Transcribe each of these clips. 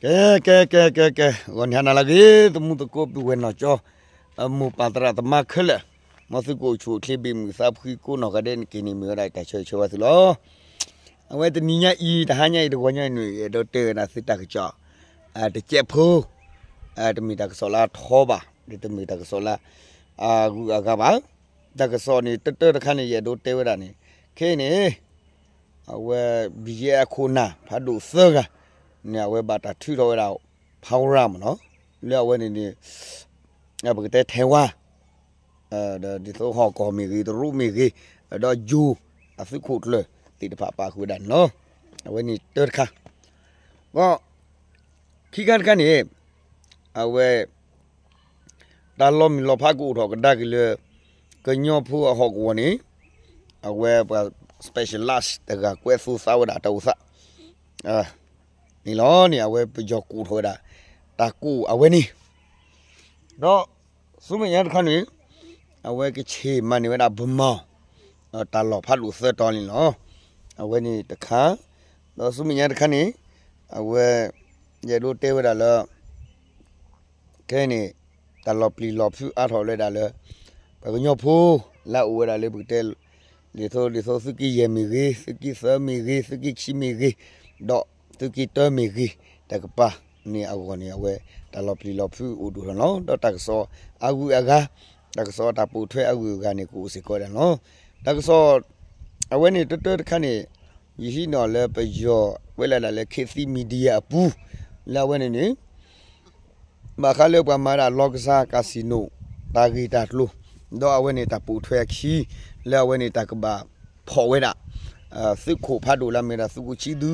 ကဲ ကဲ ကဲ ကဲ ကဲ ဂီၤနံၤဟါနၤလၢအဂ့ၤ သမူသကိးပုၢ်ဝဲၢ်နီၢ်ကၠီ မိၢ်ပၢ်သရၣ်သမါခဲလၢာ်, မ်သုကအိၣ်ဆူၣ်အိၣ်ချ့ ဘ့ၣ်မုာ်သးဖှံကိးနီၢ်ဂၤဒဲးန့ၣ် က့ၤန့ၣ်မ့ၢ်ဝဲဒၣ်တၢ်ဆၢဂ့ၤဆၢဝါသုလီၤ. အဝဲတနံၤညါအံၤ တဟါညါအံၤ တဂီၤညါအံၤန့ၣ် အဲၣ်ဒိးတဲဝဲဒၣ်သုတၢ်ကစီၣ် တကဲးဖိ တမ့ၢ်တၢ်ကစီၣ်လၢအထီဘၣ်, ဒီးတမ့ၢ်တၢ်ကစီၣ်လၢအဂုၤအဂၤဘၣ်. တၢ်ကစီၣ်န့ၣ် တၢတၢတခါန့ၣ် ယအဲၣ်ဒိးတဲဝဲဒၣ်န့ၣ် ခဲအံၤန့ၣ် အဝဲ ဘံယဲၢ်အခိၣ်နၢ် ဖးဒိၣ်သၢဂၤန့ၣ် အဝဲဘၣ်တၢ်ထုးထီၣ်ဝဲဒၣ် ဖးဝရၣ်မ့ၢ်နီၤ, လၢအဝဲန့ၣ်န့ၣ် ပကတဲထဲဝါ ဒ်သိးဟီၣ်ကီၢ်မ့ၢ်ဂ့ၤ တရူးမ့ၢ်ဂ့ၤ, ဒီးယိၤ အသုးခိၣ်ကျၢၢ်သ့ၣ်တဖၣ်ပာ်ဃုာ်ဝဲဒၣ်န့ၣ်လီၤ. အဝဲန့ၣ်တၢတခါ, ဒီးခံခါတခါန့ၣ် အဝဲ တၢ်လီၤမုၢ်လီၤဖးကအိၣ်ထီၣ်ကဒါက့ၤလၢ ကညီဖိအဟီၣ်ကဝီၤန့ၣ် အဝဲပှၤ specialist တဂၤကွဲးသိသးဝဲဒၣ်တၢ်အိၣ်သး န့ၣ်လီၤန့ၣ် အဝဲပယီၤကိးထီၣ်ဝဲဒၣ် တၢ်ကိၢ်အဝဲန့ၣ်, ဒီးဆူမဲာ်ညါတခါန့ၣ် အဝဲကဆ့ၣ်မၤန့ၢ်ဝဲဒၣ် ဗန်းမော် တၢ်လီၢ်ဖးဒိၣ်သၢတီၤန့ၣ်လီၤ. အဝဲန့ၣ်တခါ, ဒီးဆူမဲာ်ညါတခါန့ၣ် အဝဲ ယအဲၣ်ဒိးတဲဝဲဒၣ်လၢ ခဲအံၤန့ၣ် တၢ်လီၤပျံၤလီၤဖုးအါထီၣ်လၢဒၣ်လၢ ပှၤကညီဖိ လၢအအိၣ်ဝဲဒၣ်လၢပကတဲ ဒ်သိး ဒ်သိးသုးက့ယဲၢ်မ့ၢ်ဂ့ၤ, သုးက့သၢမ့ၢ်ဂ့ၤ, သုးက့ခံမ့ၢ်ဂ့ၤ, ဒီးသုးက့တၢမ့ၢ်ဂ့ၤ, တကပၤန့ၣ်အဂီၢ်န့ၣ် အဝဲတၢ်လီၤပျံၤလီၤဖုးအိၣ်ဒိၣ်ထီၣ်န့ၣ်လီၤ. ဒီးတၢ်ကစီၣ်အဂုၤအဂၤ, တၢ်ကစီၣ်တၢ်ပိာ်ထွဲအဂုၤအဂၤန့ၣ် ကအိၣ်စ့ၢ်ကီးဝဲဒၣ်န့ၣ်လီၤ. တၢ်ကစီၣ် အဝဲန့ၣ်တၢတၢတခါန့ၣ် ယဟံးန့ၢ်အီၤလၢပယီၤကွဲးလီၤဒၣ်လၢ ခေတ်သစ် Media အပူၤ လၢအဝဲန့ၣ်န့ၣ် ဘၣ်ဃးလၢပှၤမၤဝဲဒၣ်လီကဆါ casino တၢ်ဂ့ၢ်တၢ်ကျိၤ, ဒီးအဝဲန့ၣ်တၢ်ပိာ်ထွဲအခံ လၢအဝဲန့ၣ်တၢ်ကဘၣ်ဖီၣ်ဝဲဒၣ် သုးခိၣ်ဖးဒိၣ်လၢအမ့ၢ်ဝဲဒၣ်သုးခိၣ်ဆံသူ,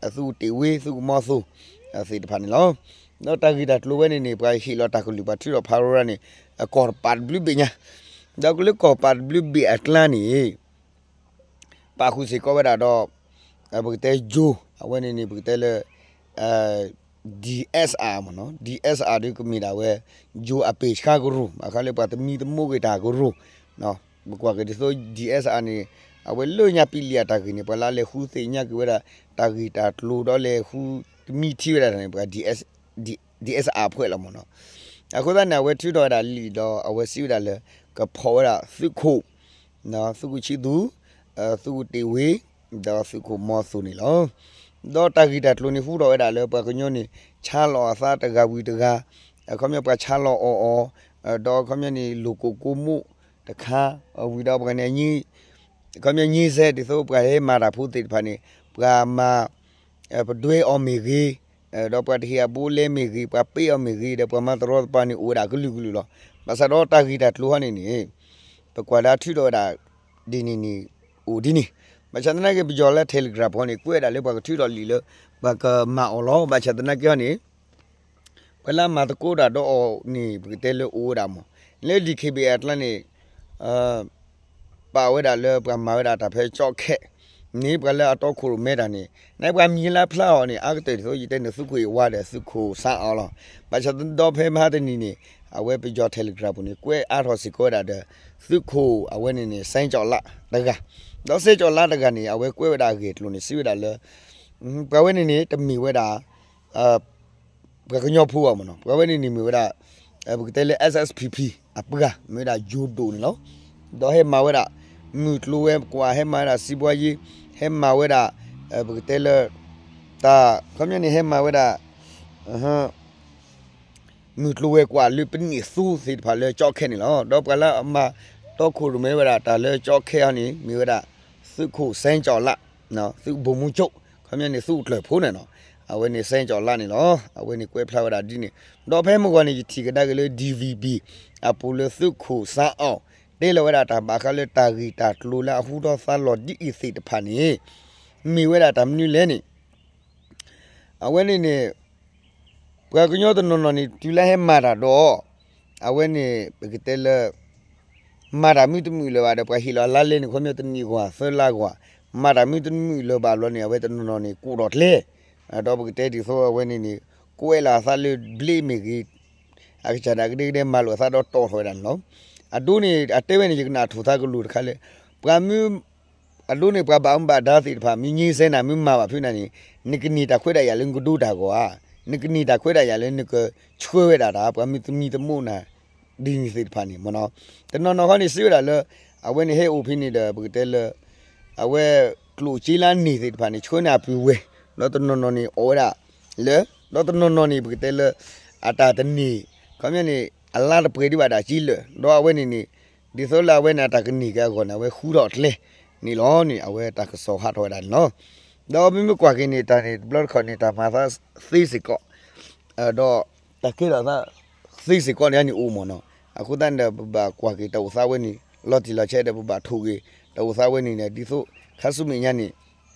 သုးခိၣ်တ့ၢ်ဝ့, သုးခိၣ်မီသိ သ့ၣ်တဖၣ်န့ၣ်လီၤ. ဒီးတၢ်ဂ့ၢ်တၢ်ကျိၤဝဲန့ၣ်န့ၣ် ပှၤဟ့ၣ်လီၤတၢ်ကလုၢ် ပှၤထုးထီၣ်ဖးရၤန့ၣ် ကီၢ်တပၤတဘျုးဘ့ၣ်ညါ, ဒီးကလၢကီၢ်ပၤတဘျုးဘ့ၣ်အကျါန့ၣ် ပာ်ဃုာ်စ့ၢ်ကီးဝဲဒၣ်ဒီး ပကတဲယိၤ အဝဲန့ၣ်န့ၣ် ပကတဲလၢ DSR မ့ၢ်နီၤ, DSR ဒီးကမ့ၢ်ဒၣ်ဝဲ ယိၤအပ့ၢ်ဆှါကရူၢ် ဘၣ်ဃးလၢပှၤတမံတမိၢ်ဂ့ၤတၢ်ကရူၢ်, ပကွၢ်က့ၤဒ်သိး DSR န့ၣ် အဝဲလၢညါပံလံအတၢ်ဂ့ၢ်န့ၣ် ပှၤလၢအလဲၤဃုသ့ၣ်ညါက့ၤဝဲဒၣ် တၢ်ဂ့ၢ်တၢ်ကျိၤ ဒီးလဲၤဃုတမံထံဝဲဒၣ်န့ၣ် ပှၤ DSR အဖွဲ့လီၤမ့ၢ်နီၤ. အဃိသတးန့ၣ် အဝဲထုးထီၣ်ဝဲဒၣ်လံာ်ဒီး အဝဲစံးဝဲဒၣ်လၢ ကဖီၣ်ဝဲဒၣ်သုးခိၣ် သုးခိၣ်ဆံသူ, သုးခိၣ်တ့ၢ်ဝ့, ဒီးသုးခိၣ်မီသိန့ၣ်လီၤ. ဒီးတၢ်ဂ့ၢ်တၢ်ကျိၤန့ၣ် ဟူထီၣ်ဝဲဒၣ်လၢပှၤကညီန့ၣ် ဆါလီၤအသးတဂၤဝံၤတဂၤ, အခီပညီပှၤဆါလီၤအီၣ်အီၤ, ဒီးအခီပညီန့ၣ် လိာ်ကိၣ်ကိမိၣ်တခါ, ဝံၤဒီးပှၤန့ၣ် အခီပညီ ငြိမ်းစဲ ဒ်သိးပှၤဟဲမၤတၢ်ဖိသ့ၣ်တဖၣ်န့ၣ် ပှၤမၤ ပဒွဲအီၤမ့ၢ်ဂ့ၤ, ဒီးပှၤတဟ့ၣ်အဘိလဲမ့ၢ်ဂ့ၤ, ပှၤပ့ၢ်အီၤမ့ၢ်ဂ့ၤ, ဒီးပှၤမၤတရီတပါန့ၣ် အိၣ်ဝဲဒၣ်ကလုာ်ကလုာ်လီၤ. ဘၣ်ဆၣ်ဒီးတၢ်ဂ့ၢ်တၢ်ကျိၤဟီန့ၣ်န့ၣ် ပကွၢ်လၢအထုးထီၣ်ဝဲဒၣ် ဒ်န့ၣ်န့ၣ် အိၣ်ဒ်န့ၣ်, ဘၣ်ဆၣ်သနာ်က့ ပယီၤလၢ Telegram ဟီန့ၣ် ကွဲးဒၣ်လၢပှၤကထုးထီၣ်လံာ်လၢ ပှၤကမၤအီၤလီၤ. ဘၣ်ဆၣ်သနာ်က့ဟီန့ၣ် ပှၤလၢအမၤသကိးတၢ်ဒီးအီၤန့ၣ် ပကတဲလၢအိၣ်ဝဲဒၣ်မး, လၢ DKBA အကျါန့ၣ် ပာ်ဝဲဒၣ်လၢပှၤမၤဝဲဒၣ်တၢ်ဖဲကၠီခဲၣ်န့ၣ် ပှၤလၢအတီခိၣ်ရိၣ်မဲတၢ်န့ၣ် နပှၤမံၤလၢဖျါအီၤန့ၣ် အါကတၢၢ်ဒ်သိးယတဲန့ၣ် သုးခိၣ်အ့ၣ်ဝါဒီးသုးခိၣ်စါအီၤလီၤ. ဘၣ်ဆၣ်ဒီးဖဲမဟါတနံၤန့ၣ် အဝဲပယီၤ Telegram ပူၤန့ၣ် ကွဲးအါထီၣ်စ့ၢ်ကီးဝဲဒၣ်ဒီး သုးခိၣ်အဝဲန့ၣ်န့ၣ် စဲကၠီၤလးတဂၤ, ဒီးစဲကၠီၤလးတဂၤန့ၣ် အဝဲကွဲးဝဲဒၣ်အဂ့ၢ်အကျိၤန့ၣ် စံးဝဲဒၣ်လၢ ပှၤဝဲန့ၣ်န့ၣ် တမ့ၢ်ဝဲဒၣ် ပှၤကညီဖိဘၣ်မ့ၢ်နီၤ, ပှၤဝဲန့ၣ်န့ၣ်မ့ၢ်ဝဲဒၣ် ပကတဲလၢ SSPP အပှၤ မ့ၢ်ဝဲဒၣ်ယိၤဒိၣ်န့ၣ်လီၤ. ဒီးဟဲမၤဝဲဒၣ် မုၢ်ကျိၤဝဲၤကွာ် ဟဲမၤဝဲဒၣ် စံးဘှါယ့ ဟဲမၤဝဲဒၣ် ပကတဲလၢ တၢ် ခီပညီန့ၣ် ဟဲမၤဝဲဒၣ် မုၢ်ကျိၤဝဲၤကွာ်လၢပန့ၢ်သူသ့ၣ်တဖၣ်လၢကၠီခဲၣ်န့ၣ်လီၤ. ဒီးပှၤလၢအမၤတီခိၣ်ရိၣ်မဲဝဲဒၣ်တၢ်လၢကၠီခဲၣ်အီၤန့ၣ် မ့ၢ်ဝဲဒၣ် သုးခိၣ်စဲကၠီၤလး သုး ဗိုလ်မှူးချုပ် ခီပညီန့ၣ် သုးကျၢၢ်ဖိန့ၣ်နီၤ, အဝဲန့ၣ်စဲကၠီၤလးန့ၣ်လီၤ. အဝဲန့ၣ်ကွဲးဖျါဝဲဒၣ်ဒ်န့ၣ်, ဒီးဖဲမုၢ်ဂီၤန့ၣ် ယထံၣ်ကဒါက့ၤလၢ DVB အပူၤလၢသုးခိၣ်စါအီၣ် တဲလီၤဝဲဒၣ်တၢ်ဘၣ်ဃးလၢတၢ်ဂ့ၢ်တၢ်ကျိၤလၢအဟူထီၣ်သါလီၤဒ်အံၤသ့ၣ်တဖၣ်န့ၣ် မ့ၢ်ဝဲဒၣ်တၢ်မနုၤလဲၣ်န့ၣ် အဝဲန့ၣ်န့ၣ် ပှၤကညီတနီၤနီၤန့ၣ် တုၤလၢဟဲမၤတၢ်ဒီး အဝဲန့ၣ် ပကတဲလၢ မၤတၢ်မ့ၢ်တမုာ်လၢၤဘၣ်ဒီး ပှၤဟ့ၣ်လီၤလါလဲန့ၣ် ခီပညီတနံၣ်ကွၢ် သၢလါကွၢ်, မၤတၢ်မ့ၢ်တမုာ်လၢၤဘၣ်ဘျီန့ၣ် အဝဲတနီၤနီၤန့ၣ် ကိးထီၣ်ကျဲ, ဒီးပကတဲဒ်သိးအဝဲန့ၣ်န့ၣ် ကွဲးလီၤအသးလၢဘျ့မ့ၢ်ဂ့ၤ, အကစၢ်ဒၣ်ကဒဲကဒဲ မၤလိာ်အသးဒီးတီၣ်ထီၣ်ဝဲဒၣ်န့ၣ်လီၤ. အဒိန့ၣ် အတဲဝဲန့ၣ် ယကနၣ်ထိၣ်သးကလိၤတခါလၢ ပှၤမ့ၢ် အဒိန့ၣ် ပှၤဘၣ်မူဘၣ်ဒါသ့ၣ်တဖၣ် မ့ၢ်ငြိမ်းစဲနၤ မ့ၢ်မၤဘၣ်ဖုးနၤန့ၣ် နကန့ၢ်တၢ်ခွဲးတၢ်ယာ်လၢနကဒိတၢ်ဂီၤဧါ. နကန့ၢ်တၢ်ခွဲးတၢ်ယာ်လၢနကဆှၢဝဲဒၣ်တၢ် ပှၤမ့ၢ်သမံသမိးနၤ ဒ်န့ၣ်သ့ၣ်တဖၣ်န့ၣ်မ့ၢ်နီၤ. တနီၤနီၤခီန့ၣ် စံးဝဲဒၣ်လၢ အဝဲန့ၣ်ဟဲအိၣ်ဖဲန့ၣ်ဒီး ပကတဲလၢ အဝဲကျိၣ်စ့လၢအန့ၢ်သ့ၣ်တဖၣ်န့ၣ် ဆှၢန့ၢ်အပုၢ်ဝဲၢ်, ဒီးတနီၤနီၤန့ၣ်အီၣ်ဝဲဒၣ်လၢ ဒီးတနီၤနီၤန့ၣ် ပကတဲလၢ အတၢ်တန့ၢ် ခီပညီန့ၣ် အလါတပှဲၤဒံးဘၣ်ဒၣ်က့လၢာ် ဒီးအဝဲန့ၣ်န့ၣ် ဒ်သိးလၢအဝဲန့ၣ်အတၢ်ကန့ၢ်က့ၤအဂီၢ်န့ၣ် အဝဲဃုထီၣ်အကျဲန့ၣ်လီၤန့ၣ် အဝဲတၢ်ကစီၣ်ဟးထီၣ်ဝဲဒၣ်န့ၣ်လီၤ. ဒီးမ့မ့ၢ်ကွၢ်က့ၤန့ၣ် တၢ်န့ၣ်တဘျီတခီၣ်န့ၣ် တၢ်မၤသးသ့စ့ၢ်ကီး ဒီးတၢ်ကဲထီၣ်သးသ့စ့ၢ်ကီးန့ၣ် အန့ၣ်အိၣ်မ့ၢ်နီၤ. အဃိသတးန့ၣ်ဒီး ပဘၣ်ကွၢ်က့ၤတၢ်အိၣ်သးဝဲန့ၣ် လီၤတံၢ်လီၤဆဲးဒီး ပဘၣ်ထိၣ်က့ၤ တၢ်အိၣ်သးဝဲန့ၣ်န့ၣ် ဒ်သိးခါဆူမဲာ်ညါန့ၣ်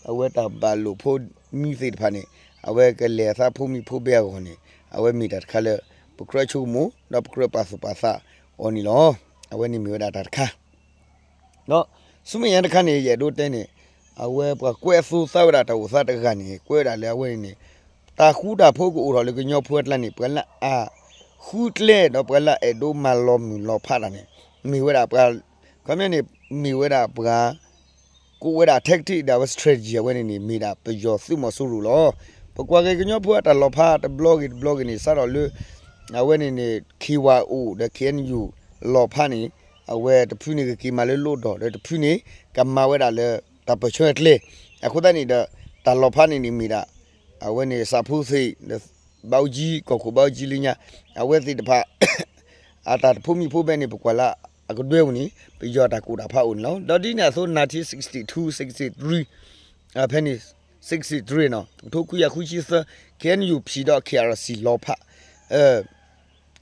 အဝဲတၢ်ဘၣ်လိာ်ဖိးမံသ့ၣ်တဖၣ်န့ၣ် အဝဲကလဲၤအသးဖိမံၤဖိဘဲအဂီၢ်န့ၣ် အဝဲမ့ၢ်တၢ်တခါလၢ ပကြၢးဆိကမိၣ် ဒီးပကြၢးပာ်သူၣ်ပာ်သးအီၤန့ၣ်လီၤ. အဝဲန့ၣ်မ့ၢ်ဝဲဒၣ်တၢ်တခါ ဒီးဆူမဲာ်ညါတခါန့ၣ် ယအဲၣ်ဒိးတဲန့ၣ် အဝဲပှၤကွဲးအသိသးဝဲဒၣ်တၢ်အိၣ်သးတဂၤန့ၣ် ကွဲးဝဲဒၣ်လၢအဝဲန့ၣ်န့ၣ် တၢ်ဃူတၢ်ဖိးကအိၣ်ထီၣ်လၢကညီဖိအကျါန့ၣ် ပှၤလၢအဃုကျဲ ဒီးပှၤလၢအအဲၣ်ဒိးမၤလီၤမုၢ်လီၤဖးတၢ်န့ၣ် မ့ၢ်ဝဲဒၣ်ပှၤ ခီပညီန့ၣ် မ့ၢ်ဝဲဒၣ်ပှၤ ကိးဝဲဒၣ် tactic ဒီးအဝဲ strategy အဝဲန့ၣ်န့ၣ် မ့ၢ်ဒၣ်ပယီၤသုးမီၤစိရိၤလီၤ. ပကွၢ်က့ၤကညီဖိအတၢ်လီၤဖးတဘျီဂ့ၤတဘျီဂ့ၤန့ၣ် စးထီၣ်လၢ အဝဲန့ၣ်န့ၣ် ခ့ဝါအိၣ်ဒီး ခ့ၣ်အဲၣ်ယူၣ် လီၤဖးန့ၣ် အဝဲတဖုန့ၣ်ကက့ၤမၤလၢလိၣ်ဒီး ဒီးတဖုန့ၣ် ကမၤဝဲဒၣ်လၢတၢ်ပၢၢ်ဆၢအကျဲ အဃိသတးန့ၣ်ဒီး တၢ်လီၤဖးန့ၣ်န့ၣ်မ့ၢ်ဒၣ် အဝဲန့ၣ် စးဖိသ့ၣ်ဒီး ဘၣ်အူကၠံ ကီၢ်ခိၣ်ဘၣ်အူကၠံလၢညါ အဝဲသ့ၣ်တဖၣ် အတၢ်တဖိမံၤဖိဘဲန့ၣ် ပကွၢ်လၢအကဒွဲပူၤန့ၣ် ပယီၤတၢ်ကိၢ်တၢ်ဖးအိၣ်န့ၣ်လီၤ. ဒီးဒ်န့ၣ်အသိး nineteen sixty-two sixty-three ဖဲန့ၣ် sixty-three နီၤ တကထိခွံကယၤဃုဆံသၢ ခ့ၣ်အဲၣ်ယူၣ် ဖံးဒီး ခ့ၣ်အၣ်အၣ်စံၣ် လီၤဖး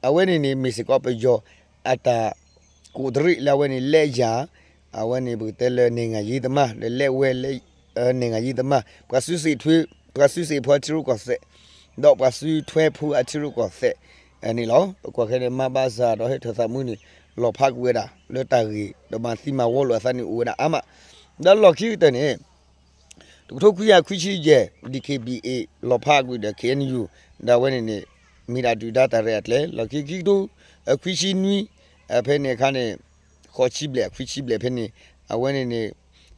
အဝဲန့ၣ်န့ၣ် မ့ၢ်စ့ၢ်ကီးပယီၤအတၢ်ကိးတရံးလၢအဝဲန့ၣ် လဲယၤ အဝဲန့ၣ် ပကတဲလၢ နဲၣ်ငၤယ့သမါ ဒီးလဲဝဲ နဲၣ်ငၤယ့သမါ ပှၤစုစ့ၣ်ထွဲ ပှၤစုစ့ၣ်ဖိထံရူၢ်ကီၢ်သဲး ဒီးပှၤစုထွဲဖိအထံရူၢ်ကီၢ်သဲးန့ၣ်လီၤ. ပကွၢ်ခဲန့ၣ် မါဘၣ်စၢ်ဒီးဟဲထၢၣ်သးမုၢ်န့ၣ် လီၤဖးကွံာ်ဝဲဒၣ် လၢတၢ်ဂ့ၢ်ဒီးမၤသံမၤဝီလိာ်အသးန့ၣ်အိၣ်ဝဲဒၣ်အါမး ဒီးလီၢ်ခံကတၢၢ်န့ၣ် တကထိခွံကယၤခွံဆံယဲၢ် DKBA လီၤဖးကွံာ်ဒီး ခ့ၣ်အဲၣ်ယူၣ် ဒီးအဝဲန့ၣ်န့ၣ် မ့ၢ်ဒၣ်ဒုၣ်ဒါတၢ်ရဲၣ်တၢ်ကျဲၤ လီၢ်ခံခံကထိခွံဆံနွံ ဖဲန့ၣ်အခါန့ၣ် ဃိးဆံဘျဲၣ်ခွံဆံဘျဲၣ်ဖဲန့ၣ် အဝဲန့ၣ်န့ၣ်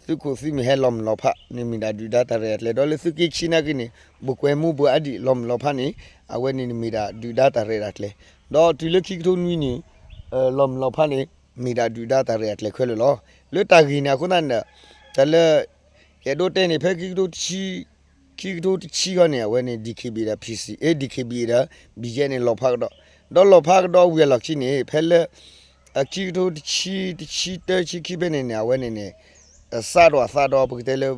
သုးခိၣ်သုးမုၢ်ဟဲလီၤမုၢ်လီၤဖးန့ၣ် မ့ၢ်ဒၣ်ဒုၣ်ဒါတၢ်ရဲၣ်တၢ်ကျဲၤ ဒီးလၢသုးက့ခံနာ်က့န့ၣ် ဘိၣ်ကွဲးမူဘိၣ်အါဒံးလီၤမုၢ်လီၤဖးန့ၣ် အဝဲန့ၣ်န့ၣ်မ့ၢ်ဒၣ်ဒုၣ်ဒါတၢ်ရဲၣ်တၢ်ကျဲၤ ဒီးတုၤလၢခံကထိနွံန့ၣ် လီၤမုၢ်လီၤဖးန့ၣ် မ့ၢ်ဒၣ်ဒုၣ်ဒါတၢ်ရဲၣ်တၢ်ကျဲၤခဲလၢာ်လီၤ. လၢတၢ်ဂ့ၢ်န့ၣ်အဃိသတးန့ၣ်ဒီး တၢ်လၢ ယအဲၣ်ဒိးတဲန့ၣ် ဖဲခံကထိတဆံ ခံကထိတဆံဃီန့ၣ် အဝဲန့ၣ် DKBA ဒီး PC အ့ DKBA ဒီး BGF န့ၣ် လီၤဖးကဒီး ဒီးလီၤဖးကဒီးဝံၤအလီၢ်ခံန့ၣ် ဖဲလၢ ခံကထိတဆံ တဆံတၢ ဆံခံဖဲန့ၣ်န့ၣ် အဝဲန့ၣ်န့ၣ် စးထီၣ်အသးဒီး ပကတဲလၢ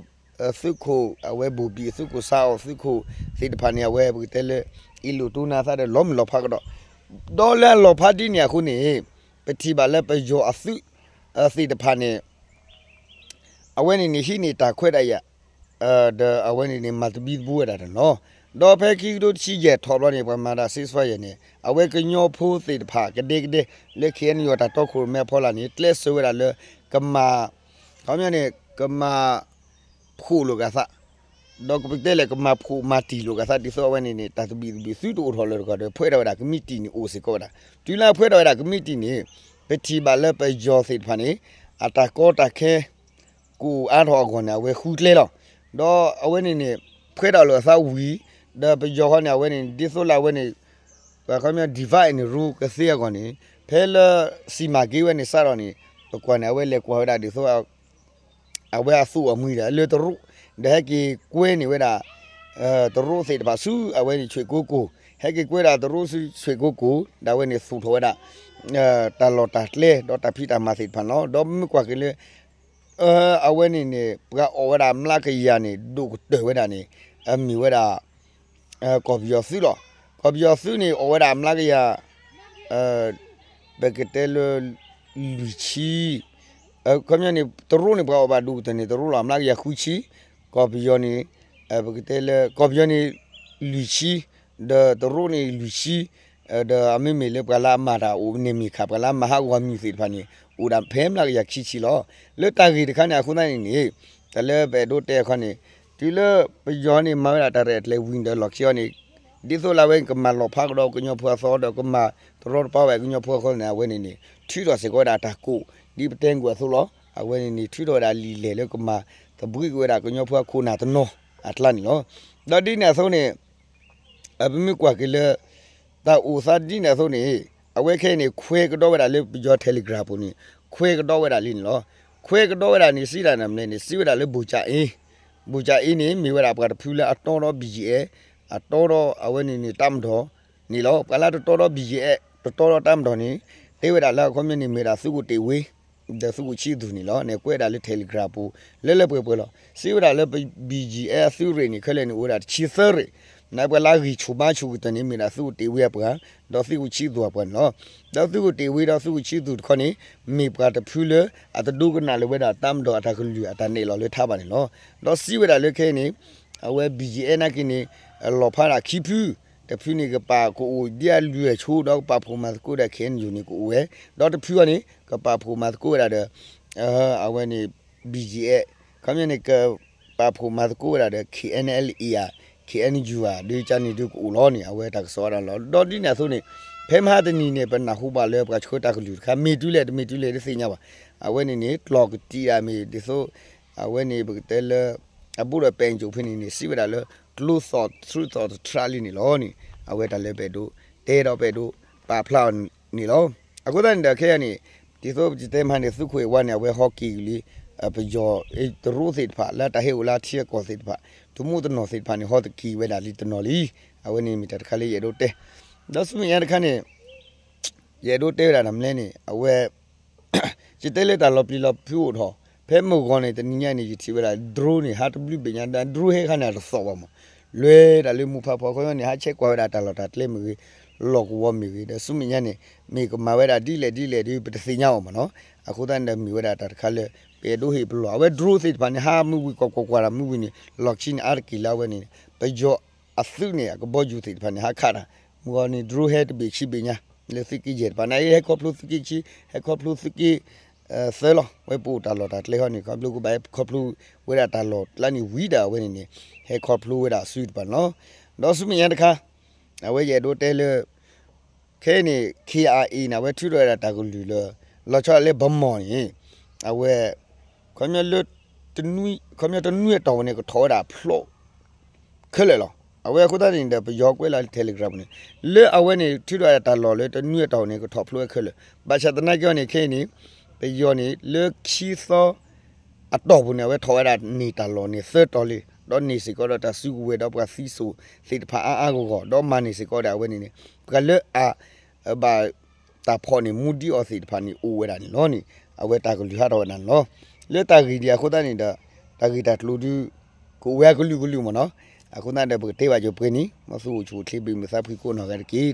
သုးခိၣ် အဝဲဘိၣ်ဘံၣ် သုးခိၣ်စးအီၣ် သုးခိၣ်သ့ၣ်တဖၣ်န့ၣ် အဝဲပကတဲလၢ အ့ၣ်လိာ်တိၢ်နါသးဒီးလီၤမုၢ်လီၤဖးကဒီး ဒီးလၢအလီၤဖးဒ်န့ၣ်အဃိန့ၣ် ပထံၣ်ဘၣ်လၢပယီၤအသုး သ့ၣ်တဖၣ်န့ၣ် အဝဲန့ၣ်န့ၣ် ဟံးန့ၢ်တၢ်ခွဲးတၢ်ယာ် ဒီးအဝဲန့ၣ်န့ၣ် မၤသဘံၣ်သဘုၣ်ဝဲဒၣ်တနီၤ ဒီးဖဲခံကထိတဆံယဲၢ်ထီၣ်ဘျီန့ၣ် ပှၤမၤတၢ် ceasefire န့ၣ် အဝဲကညီဖိသ့ၣ်တဖၣ်ကဒဲကဒဲ လၢ ခ့ၣ်အဲၣ်ယူၣ် အတၢ်တီခိၣ်ရိၣ်မဲအဖီလာ်န့ၣ် ကျဲးစၢးဝဲဒၣ်လၢ ကမၤ ခီပညီန့ၣ် ကမၤ ဖှိၣ်လိာ်က့ၤသး ဒီးပကတဲလဲၣ် ကမၤဖှိၣ်မၤတံၢ်လိာ်က့ၤသး ဒ်သိးအဝဲန့ၣ်န့ၣ် တၢ်သဘံၣ်သဘုၣ်သုတအိၣ်ထီၣ်လၢၤတဂီၢ်ဒီး ဖှဲးထီၣ်ဝဲဒၣ်ကမံးတံာ်န့ၣ်အိၣ်စ့ၢ်ကီးဝဲဒၣ်. တုၤလၢအဖှဲးထီၣ်ဝဲဒၣ်ကမံးတံာ်န့ၣ် ပထံၣ်ဘၣ်လၢပယီၤသ့ၣ်တဖၣ်န့ၣ် အတၢ်ကီတၢ်ခဲ ကအိၣ်အါထီၣ်အဂီၢ်န့ၣ် အဝဲဃုကျဲလီၤ. ဒီးအဝဲန့ၣ်န့ၣ် ဖှဲးထီၣ်လိာ်အသးဝံၤ ဒီးပယီၤဃီန့ၣ် အဝဲန့ၣ် ဒ်သိးလၢအဝဲန့ၣ် ပှၤခီပညီ divide and rule ကသ့အဂီၢ်န့ၣ် ဖဲလၢစံၣ်မၤက့ၤဝဲန့ၣ်စးထီၣ်န့ၣ် ပကွၢ်န့ၣ် အဝဲလဲၤကွၢ်ဝဲဒၣ်ဒ်သိး အဝဲအသူၣ်အမှံၤဒီးလၢတရူး ဒီးဟဲက့ၤကွဲန့ၢ်ဝဲဒၣ် တရူးသ့ၣ်တဖၣ်ဆူအဝဲန့ၣ် ဆွ့ၣ်ကိကိၢ် ဟဲက့ၤကွဲဒၣ်တရူးဆူဆွ့ၣ်ကိကိၢ် ဒီးအဝဲန့ၣ်သူၣ်ထီၣ်ဝဲဒၣ် တၢ်လီၢ်တၢ်ကျဲ ဒီးတၢ်ဖံးတၢ်မၤသ့ၣ်တဖၣ်န့ၣ်လီၤ. ဒီးမ့ၢ်ကွၢ်က့ၤလၢ အဝဲန့ၣ်န့ၣ် ပှၤအီၣ်ဝဲဒၣ်မျးကယၤန့ၣ် ဒိၣ်ကတၢၢ်ဝဲဒၣ်န့ၣ် အမ့ၢ်ဝဲဒၣ် ကီၢ်ပယီၤသုးလီၤ. ကီၢ်ပယီၤသုးန့ၣ် အီၣ်ဝဲဒၣ်မျးကယၤ ပကတဲလၢ လွံၢ်ဆံ ခီပညီန့ၣ် တရူးန့ၣ် ပှၤအီၣ်ဘၣ်ဒိၣ်ကတၢၢ်န့ၣ် တရူးလီၤ မျးကယၤဃုဆံ, ကီၢ်ပယီၤန့ၣ် ပကတဲလၢ ကီၢ်ပယီၤန့ၣ် လွံၢ်ဆံ, ဒီးတရူးန့ၣ်လွံၢ်ဆံ, ဒီးအမ့မ့ၢ်လၢပှၤလၢအမၤတၢ်အိၣ်န့ၣ်မ့ၢ်ခါ ပှၤလၢအမၤဟးဂီၤမုၢ်သ့ၣ်တဖၣ်န့ၣ် အိၣ်ဒၣ်ဖဲမျးကယၤခံဆံလီၤ. လၢတၢ်ဂ့ၢ်တခါန့ၣ် အဃိသတးန့ၣ်န့ၣ် တၢ်လၢပအဲၣ်ဒိးတဲအခီန့ၣ် တုၤလၢပယီၤန့ၣ် မၤဝဲဒၣ်တၢ်ရဲၣ်တၢ်ကျဲၤဝံၤဒီးလီၢ်ခံအီၤန့ၣ် ဒ်သိးလၢအဝဲကမၤလီၤဖးကဒီးကညီဖိအသီဒီးကမၤတရီတပါဝဲကညီဖိအဃိန့ၣ် အဝဲန့ၣ်န့ၣ် ထုးထီၣ်စ့ၢ်ကီးဝဲဒၣ်တၢ်ကိၢ် ဒ်ပတဲကွံာ်အသိးလီၤ. အဝဲန့ၣ်န့ၣ် ထုးထီၣ်ဝဲဒၣ်လံာ်လဲၢ်လၢကမၤသဘှံးက့ၤဝဲဒၣ်ကညီဖိအခိၣ်နၢ်တနီၤအကျါန့ၣ်လီၤ. ဒီးဒ်န့ၣ်အသိးန့ၣ် ပမ့ၢ်ကွၢ်က့ၤလၢ တၢ်အိၣ်သးဒ်န့ၣ်အသိးန့ၣ် အဝဲခဲအံၤန့ၣ် ခွဲးကဒီးဝဲဒၣ်လၢပယီၤ Telegram ပူၤန့ၣ် ခွဲးကဒီးဝဲဒၣ်လံန့ၣ်လီၤ. ခွဲးကဒီးဝဲဒၣ်န့ၣ် စံးဒၣ်နမလဲၣ်န့ၣ် စံးဝဲဒၣ်လၢ ဘိၣ်ကၠၣ်အ့ ဘိၣ်ကၠၣ်အ့န့ၣ် မ့ၢ်ဝဲဒၣ်ပှၤတဖုလၢအတီဒီး ဘံၣ်ယံၣ်အဲၣ် အတီဒီးအဝဲန့ၣ်န့ၣ် တၢ်မၤဒီးန့ၣ်လီၤ. ပှၤလၢတတီဒီး ဘံၣ်ယံၣ်အဲၣ် တတီဒီးတၢ်မၤဒီးန့ၣ် တဲဝဲဒၣ်လၢအခီပညီန့ၣ် မ့ၢ်ဝဲဒၣ်သုးခိၣ်တ့ၢ်ဝ့ ဒီးသုးခိၣ်ဆံးသူၣ်န့ၣ်လီၤ. န့ၣ်ကွဲးဒၣ်လၢ Telegram ပူၤ လၢလၢပှဲၤပှဲၤလီၤ. စံးဝဲဒၣ်လၢ ဘံၣ်ယံၣ်အဲၣ် အသုးရ့ၣ်န့ၣ် ခဲလၢာ်န့ၣ် အိၣ်ဝဲဒၣ်တဆံသၢရ့ၣ်, နပှၤလၢအဂံၢ်ဆူၣ်ဘါဆူၣ်ကတၢၢ်န့ၣ် မ့ၢ်ဒၣ်သုးခိၣ်တ့ၢ်ဝ့အပှၤ ဒီးသုးခိၣ်ဆံးသူၣ်အပှၤန့ၣ်လီၤ. ဒီးသုးခိၣ်တ့ၢ်ဝ့ဒီးသုးခိၣ်ဆံးသူၣ်တခီန့ၣ် မ့ၢ်ပှၤတဖုလၢ အတဒိကနၣ်လၢၤဝဲဒၣ်တၢ်မၤဒီးအတၢ်ကလုၢ် အတၢ်နဲၣ်လီၤလၢထါဘၣ်န့ၣ်လီၤ. ဒီးစံးဝဲဒၣ်လၢခဲအံၤန့ၣ် အဝဲ ဘံၣ်ယံၣ်အဲၣ် နာ်က့န့ၣ် လီၤဖးဒၣ်ခံဖု, တဖုန့ၣ်ကပာ်ကအိၣ်ဒ်အလွဲၢ်ဆိ ဒီးကပာ်ဖှိၣ်မၤသကိးဒီး ခ့ၣ်အဲၣ်ယူၣ်န့ၣ်ကအိၣ်ဝဲ, ဒီးတဖုအံၤန့ၣ် ကပာ်ဖှိၣ်မၤသကိးဝဲဒၣ်ဒီး အဝဲန့ၣ် ဘံၣ်ယံၣ်အဲၣ် ခီပညီန့ၣ် ကပာ်ဖှိၣ်မၤသကိးဝဲဒၣ်ဒီး ခ့ၣ်အဲၣ်အၣ် ဧါ, ခ့ၣ်အဲၣ်ယူၣ် ဧါ ဒ်ကန့ၣ်ဒုးကအိၣ်လီၤန့ၣ် အဝဲတၢ်ကစီၣ်ဝဲဒၣ်လီၤ. ဒီးဒ်န့ၣ်အသိးန့ၣ် ဖဲမဟါတနံၤန့ၣ် ပနၢ်ဟူဘၣ်လၢပှၤဆှၢတၢ်ကလုၢ်တခါ မ့ၢ်တုၤလဲၣ်တမ့ၢ်တုၤလဲၣ်တသ့ၣ်ညါဘၣ်. အဝဲန့ၣ်န့ၣ် ကျိာ်ကတံာ်ဒၣ်မ့ၢ်ဒ်သိး အဝဲန့ၣ် ပကတဲလၢ အဘူးဒီးပဲာ်ကၠိၣ်ဖဲန့ၣ်န့ၣ် စံးဝဲဒၣ်လၢ ကျိသီၣ်ထြုသီၣ်တထြၣ်လံန့ၣ်လီၤန့ၣ် အဝဲတၢ်လၢပအဲၣ်ဒိးတဲဒီးပအဲၣ်ဒိးပာ်ဖျါအီၤန့ၣ်လီၤ. အဃိသတးန့ၣ်ဒီးခဲအံၤန့ၣ် ဒ်သိးပတဲမဟါန့ၣ် သုးခိၣ်အဲၣ်ဝါန့ၣ် အဝဲဟီက့ၤက့ၤလံ ပယီၤတရူးသ့ၣ်တဖၣ် လၢတၢ်ဟဲအိၣ်လၢထံအကီၢ်သ့ၣ်တဖၣ် တမူတနီၣ်သ့ၣ်တဖၣ်န့ၣ် ဟီတက့ၤဝဲဒၣ်လံတနီၤလံ. အဝဲန့ၣ်မ့ၢ်တၢ်တခါလၢယအဲၣ်ဒိးတဲ ဒီးဆူမဲာ်ညါတခါန့ၣ် ယအဲၣ်ဒိးတဲဝဲဒၣ်နမလဲၣ်န့ၣ် အဝဲ ယတဲလၢတၢ်လီၤပျံၤလီၤဖုးအိၣ်ထီၣ် ဖဲမုၢ်ဂီၤန့ၣ် တနံၤညါန့ၣ် ယထံၣ်ဝဲဒၣ် drone န့ၣ် ဟးတဘျုးဘ့ၣ်ညါ ဒီး drone ဟဲခါန့ၣ် အတသီၣ်ဘၣ်မး လဲၤဒၣ်လၢမူဖးဖီ ခီပညီန့ၣ် ဟးဆဲးကွၢ်ဝဲဒၣ်တၢ်လီၢ်တၢ်ကျဲမ့ၢ်ဂ့ၤ လီၢ်ကဝီၤမ့ၢ်ဂ့ၤ ဒီးဆူမဲာ်ညါန့ၣ် မ့ၢ်ကမၤဝဲဒၣ်ဒ်လဲၣ်ဒ်လဲၣ်ဒီး ပတသ့ၣ်ညါအီၤမးနီၤ. အဃိသတးန့ၣ်ဒီး မ့ၢ်ဝဲဒၣ်တၢ်တခါလၢ ပအဲၣ်ဒိးဟ့ၣ်ပလီၢ် အဝဲ drone သ့ၣ်တဖၣ်န့ၣ် ဟးမုၢ်ဝံၤ ကွၢ်ကွၢ်ကွၢ်တၢ်မုၢ်ဝံၤန့ၣ် လီၢ်ခံန့ၣ် အါတက့ၢ်လၢအဝဲန့ၣ် ပယီၤအသုးန့ၣ် အကဘီယူၤသ့ၣ်တဖၣ်န့ၣ် ဟးခးတၢ် မုၢ်ဂီၤန့ၣ် drone ဟဲတဘ့ၣ်ခံဘ့ၣ်ညါ လၢသုးက့ယဲၢ်တဖၣ်န့ၣ် ဟဲခီဖျိသုးက့ခံ ဟဲခီဖျိသုးက့ သၢလီၤ ဝဲပအိၣ်တၢ်လီၢ်တၢ်ကျဲဃီန့ၣ် ခီဖျိကဘၣ်ဟဲခီဖျိဝဲဒၣ်တၢ်လီၢ်ကျါန့ၣ်ဝံၤဒၣ်အဝဲန့ၣ်န့ၣ် ဟဲခီဖျိဝဲဒၣ်အစုတဖၣ်န့ၣ်လီၤ. ဒီးဆူမဲာ်ညါတခါ အဝဲယအဲၣ်ဒိးတဲလၢ ခဲအံၤန့ၣ် ခ့ၣ်အဲၣ်အ့ၣ်န့ၣ် အဝဲထုးထီၣ်ဝဲဒၣ်တၢ်ကလုၢ်လၢ လီၤဆီဒၣ်တၢ်လၢ ဗန်းမော် န့ၣ် အဝဲ ခီပညီလၢ တနွံ ခီပညီတနွံအတီၢ်ပူၤန့ၣ် ကထီၣ်ဝဲဒၣ်ဖျိ ခဲလၢာ်လီၤ. အဝဲအဃိသတးန့ၣ်ဒီး ပယီၤကွဲးလီၤလၢ Telegram ပူၤန့ၣ် လၢအဝဲန့ၣ် ထုးထီၣ်ဝဲဒၣ်တၢ်လီၢ်လၢတနွံအတီၢ်ပူၤန့ၣ် ကထီၣ်ဖျိဝဲခဲလၢာ် ဘၣ်ဆၣ်သနာ်က့အီၤန့ၣ် ခဲအံၤန့ၣ် ပယီၤန့ၣ် လၢခံသီ အတီၢ်ပူၤန့ၣ် အဝဲထီၣ်ဝဲဒၣ်န့ၢ်တၢ်လီၢ်န့ၣ်သၢတီၤလံ ဒီးန့ၢ်စ့ၢ်ကီးဒီးတၢ်စုကဝဲၤဒီးပှၤသံစိာ်သ့ၣ်တဖၣ်အါအါဂီၢ်ဂီၢ် ဒီးမၤန့ၢ်စ့ၢ်ကီးဒီးအဝဲန့ၣ်န့ၣ် ပှၤလၢအ ဘၣ်တၢ်ဖီၣ်န့ၢ် မူဒံးအီၤသ့ၣ်တဖၣ်န့ၣ် အိၣ်ဝဲဒၣ်န့ၣ်လီၤန့ၣ် အဝဲတၢ်ကလုၢ်ဟးထီၣ်ဝဲဒၣ်န့ၣ်လီၤ. လၢတၢ်ဂ့ၢ်ဒ်အံၤအဃိသတးန့ၣ်ဒီး တၢ်ဂ့ၢ်တၢ်ကျိၤဒုး ကအိၣ်ဝဲအကလုာ်ကလုာ်မးနီၤ. အဃိသတးဒီး ပကတဲဘၣ်က့ၤပှဲၤန့ၣ် မ်သုအိၣ်ဆူၣ်အိၣ်ချ့ ဘၣ်မုာ်သးဖှံကိးနီၢ်ဂၤတက့ၢ်.